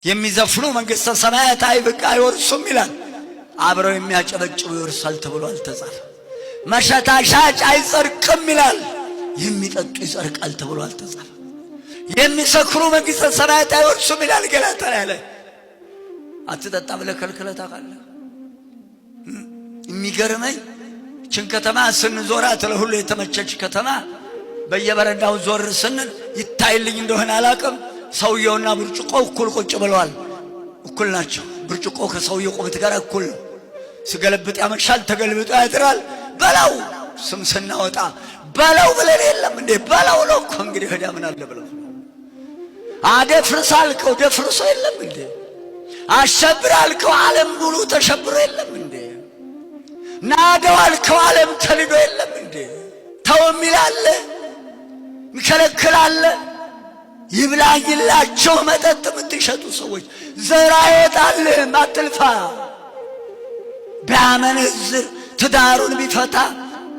የሚዘፍኑ መንግሥተ ሰማያት አይብቅ አይወርሱም ይላል። አብረው የሚያጨበጭቡ ይወርሳል ተብሎ አልተጻፈ። መሸታ ሻጭ አይጸድቅም ይላል። የሚጠጡ ይጸድቃል ተብሎ አልተጻፈ። የሚሰክሩ መንግሥተ ሰማያት አይወርሱም ይላል። ገላትያ ላይ አትጠጣ ብለህ ከልክለህ ታውቃለህ? የሚገርመኝ ችን ከተማ ስንዞራት ለሁሉ የተመቸች ከተማ በየበረንዳው ዞር ስንል ይታይልኝ እንደሆነ አላቅም። ሰውየውና ብርጭቆ እኩል ቁጭ ብለዋል። እኩል ናቸው። ብርጭቆ ከሰውየው ቁመት ጋር እኩል ነው። ስገለብጥ ያመሻል፣ ተገልብጦ ያድራል። በለው ስም ስናወጣ በለው ብለን የለም እንዴ? በለው ነው እኮ እንግዲህ ሄዳ ምን አለ ብለው አደፍርስ አልከው ደፍርሶ የለም እንዴ? አሸብር አልከው ዓለም ሙሉ ተሸብሮ የለም እንዴ? ናደው አልከው ዓለም ተንዶ የለም እንዴ? ተው የሚል አለ፣ የሚከለክል አለ። ይብላኝላቸው መጠጥ የምትሸጡ ሰዎች ዘር አይወጣልህም፣ አትልፋ። ቢያመነዝር ትዳሩን ቢፈታ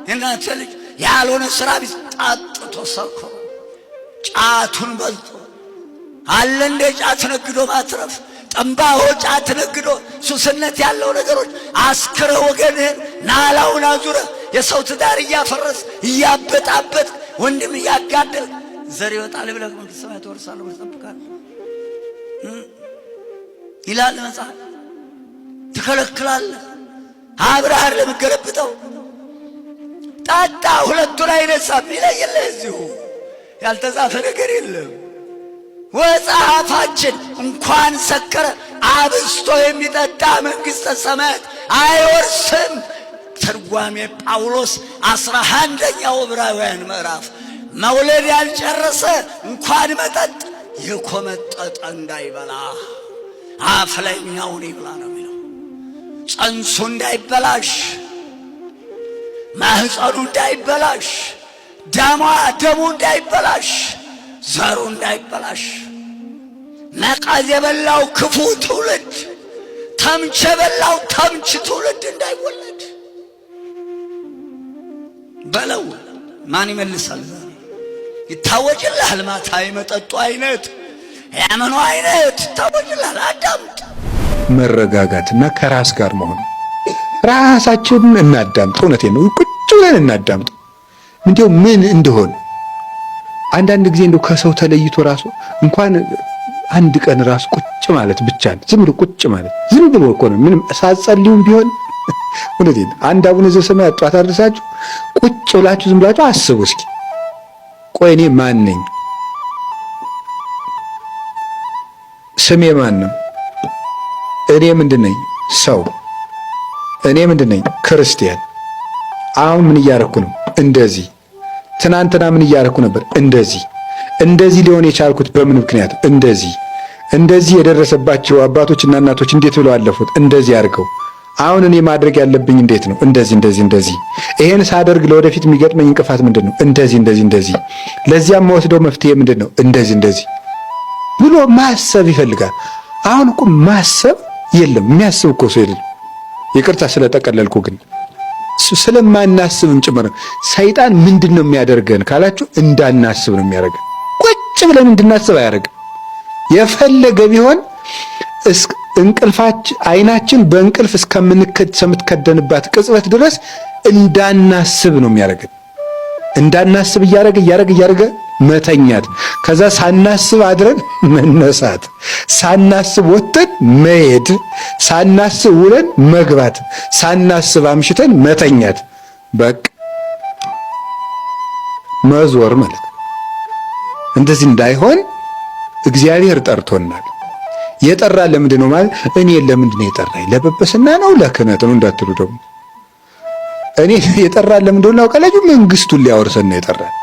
የእናንተ ልጅ ያልሆነ ስራ ቢጣጥቶ ሰክሮ ጫቱን በልቶ አለ እንደ ጫት ነግዶ ማትረፍ ጠንባሆ ጫት ነግዶ ሱስነት ያለው ነገሮች አስክረ ወገንህን ናላውን አዙረህ የሰው ትዳር እያፈረስ እያበጣበጥ ወንድም እያጋደል ዘር ይወጣል ብለህ መንግሥተ ሰማያት ትወርሳለህ ብለህ ትጠብቃለህ ይላል መጽሐፍ። ትከለክላለህ። አብረህ ለምገለብጠው ጠጣ፣ ሁለቱን አይነሳም። ይለይልህ እዚሁ ያልተጻፈ ነገር የለም። ወጸሐፋችን እንኳን ሰከረ አብዝቶ የሚጠጣ መንግሥተ ሰማያት አይወርስም። ትርጓሜ ጳውሎስ 11ኛው ዕብራውያን ምዕራፍ መውለድ ያልጨረሰ እንኳን መጠጥ የኮመጠጠ እንዳይበላ አፍለኛውን ይብላ ነው የሚለው። ጽንሱ እንዳይበላሽ፣ ማህፀኑ እንዳይበላሽ፣ ደሙ እንዳይበላሽ፣ ዘሩ እንዳይበላሽ። ነቀዝ የበላው ክፉ ትውልድ፣ ተምች የበላው ተምች ትውልድ እንዳይወለድ በለው። ማን ይመልሳል? ዛሬ ይታወጅልሃል። ማታ የመጠጡ አይነት የምኑ አይነት ይታወጅልሃል። አዳምጥ። መረጋጋትና ከራስ ጋር መሆን፣ ራሳችንን እናዳምጥ። እውነቴን ነው። ቁጭ ብለን እናዳምጥ። እንዲያው ምን እንደሆን አንዳንድ ጊዜ እንደው ከሰው ተለይቶ ራሱ እንኳን አንድ ቀን ራሱ ቁጭ ማለት ብቻ ዝም ብሎ ቁጭ ማለት ዝም ብሎ እኮ ነው። ምንም ሳትጸልዩም ቢሆን እውነቴን አንድ አቡነ ዘበሰማያት ጧት አድርሳችሁ ቁጭ ብላችሁ ዝም ብላችሁ አስቡ እስኪ። ቆይ እኔ ማን ነኝ? ስሜ ማን ነው? እኔ ምንድን ነኝ? ሰው። እኔ ምንድን ነኝ? ክርስቲያን። አሁን ምን እያረኩ ነው? እንደዚህ። ትናንትና ምን እያረኩ ነበር? እንደዚህ። እንደዚህ ሊሆን የቻልኩት በምን ምክንያት? እንደዚህ። እንደዚህ የደረሰባቸው አባቶችና እናቶች እንዴት ብለው አለፉት? እንደዚህ አድርገው። አሁን እኔ ማድረግ ያለብኝ እንዴት ነው? እንደዚህ እንደዚህ እንደዚህ። ይሄን ሳደርግ ለወደፊት የሚገጥመኝ እንቅፋት ምንድን ነው? እንደዚህ እንደዚህ እንደዚህ። ለዚያም መወስደው መፍትሄ ምንድን ነው? እንደዚህ እንደዚህ ብሎ ማሰብ ይፈልጋል። አሁን እኮ ማሰብ የለም፣ የሚያስብ እኮ ሰው የለም። ይቅርታ ስለጠቀለልኩ ግን ስለማናስብም ጭምር ነው። ሰይጣን ምንድን ነው የሚያደርገን ካላችሁ እንዳናስብ ነው የሚያደርገን። ቁጭ ብለን እንድናስብ አያደርግም። የፈለገ ቢሆን እንቅልፋችን አይናችን በእንቅልፍ እስከምትከደንባት ቅጽበት ድረስ እንዳናስብ ነው የሚያደርገን። እንዳናስብ እያደረገ እያደረገ እያደረገ መተኛት፣ ከዛ ሳናስብ አድረን መነሳት፣ ሳናስብ ወጥተን መሄድ፣ ሳናስብ ውለን መግባት፣ ሳናስብ አምሽተን መተኛት፣ በቃ መዞር ማለት ነው። እንደዚህ እንዳይሆን እግዚአብሔር ጠርቶናል። የጠራ ለምንድን ነው ማለት እኔ ለምንድን ነው የጠራኝ? ለጵጵስና ነው ለክህነት ነው እንዳትሉ ደግሞ እኔ የጠራ ለምንድን ነው ታውቃላችሁ? መንግስቱን ሊያወርሰን ነው የጠራን።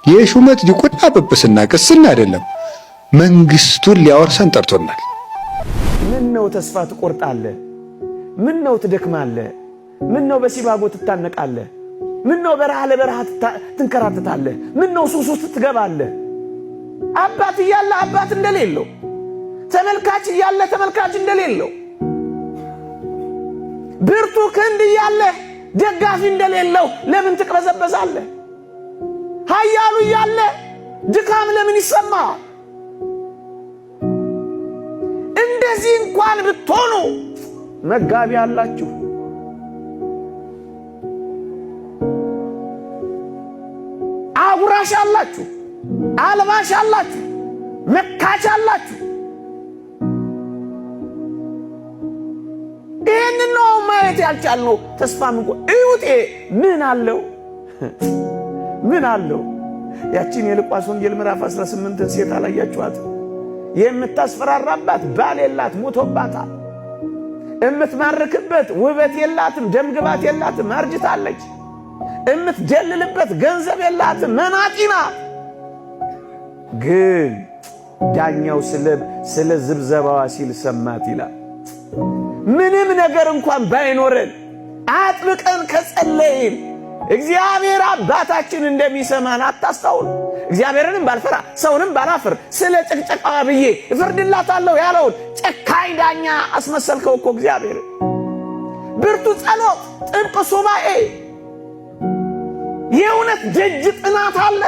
የሹመት ዲቁና፣ ጵጵስና፣ ቅስና አይደለም። መንግስቱን ሊያወርሰን ጠርቶናል። ምን ነው ተስፋ ትቆርጣለህ? ምን ነው ትደክማለህ? ምን ነው በሲባጎ ትታነቃለህ? ምን ነው በረሃ ለበረሃ ትንከራተታለህ? ምን ነው ሱስ ውስጥ ትገባለህ? አባት እያለ አባት እንደሌለው፣ ተመልካች እያለ ተመልካች እንደሌለው፣ ብርቱ ክንድ እያለ ደጋፊ እንደሌለው ለምን ትቅበዘበዛለህ? ኃያሉ እያለ ድካም ለምን ይሰማል? እንደዚህ እንኳን ብትሆኑ መጋቢ አላችሁ። አጉራሽ አላችሁ፣ አልባሽ አላችሁ፣ መካች አላችሁ። ይህንን ነው ማየት ያልቻልነው። ተስፋ ምንቆ እዩት። ምን አለው? ምን አለው? ያቺን የሉቃስ ወንጌል ምዕራፍ 18ን ሴት አላያችኋት? የምታስፈራራባት ባል የላት፣ ሞቶባታል። እምትማርክበት ውበት የላትም፣ ደምግባት የላትም፣ አርጅታለች። እምትደልልበት ገንዘብ የላትም፣ መናጢ ናት። ግን ዳኛው ስለ ዝብዘባዋ ሲል ሰማት ይላል። ምንም ነገር እንኳን ባይኖረን አጥብቀን ከጸለይን እግዚአብሔር አባታችን እንደሚሰማን አታስታውሉ። እግዚአብሔርንም ባልፈራ ሰውንም ባላፍር ስለ ጭቅጨቃዋ ብዬ እፈርድላታለሁ ያለውን ጨካኝ ዳኛ አስመሰልከው እኮ እግዚአብሔር። ብርቱ ጸሎት፣ ጥብቅ ሱባኤ፣ የእውነት ደጅ ጥናት አለ።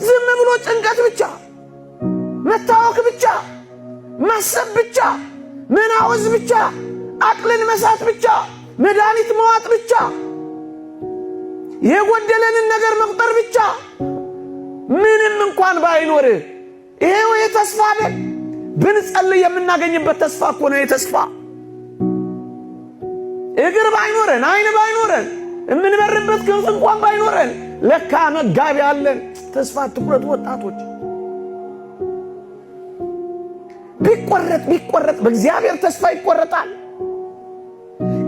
ዝም ብሎ ጭንቀት ብቻ፣ መታወክ ብቻ፣ ማሰብ ብቻ፣ መናወዝ ብቻ፣ አቅልን መሳት ብቻ፣ መድኃኒት መዋጥ ብቻ፣ የጎደለንን ነገር መቁጠር ብቻ፣ ምንም እንኳን ባይኖርህ ይሄው የተስፋ አይደል? ብንጸልይ የምናገኝበት ተስፋ እኮ ነው። የተስፋ እግር ባይኖረን አይን ባይኖረን የምንበርበት ክንፍ እንኳን ባይኖረን ለካ መጋቢ አለን። ተስፋ አትቁረጡ ወጣቶች። ቢቆረጥ ቢቆረጥ በእግዚአብሔር ተስፋ ይቆረጣል።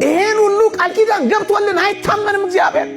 ይሄን ሁሉ ቃል ኪዳን ገብቶልን አይታመንም እግዚአብሔር።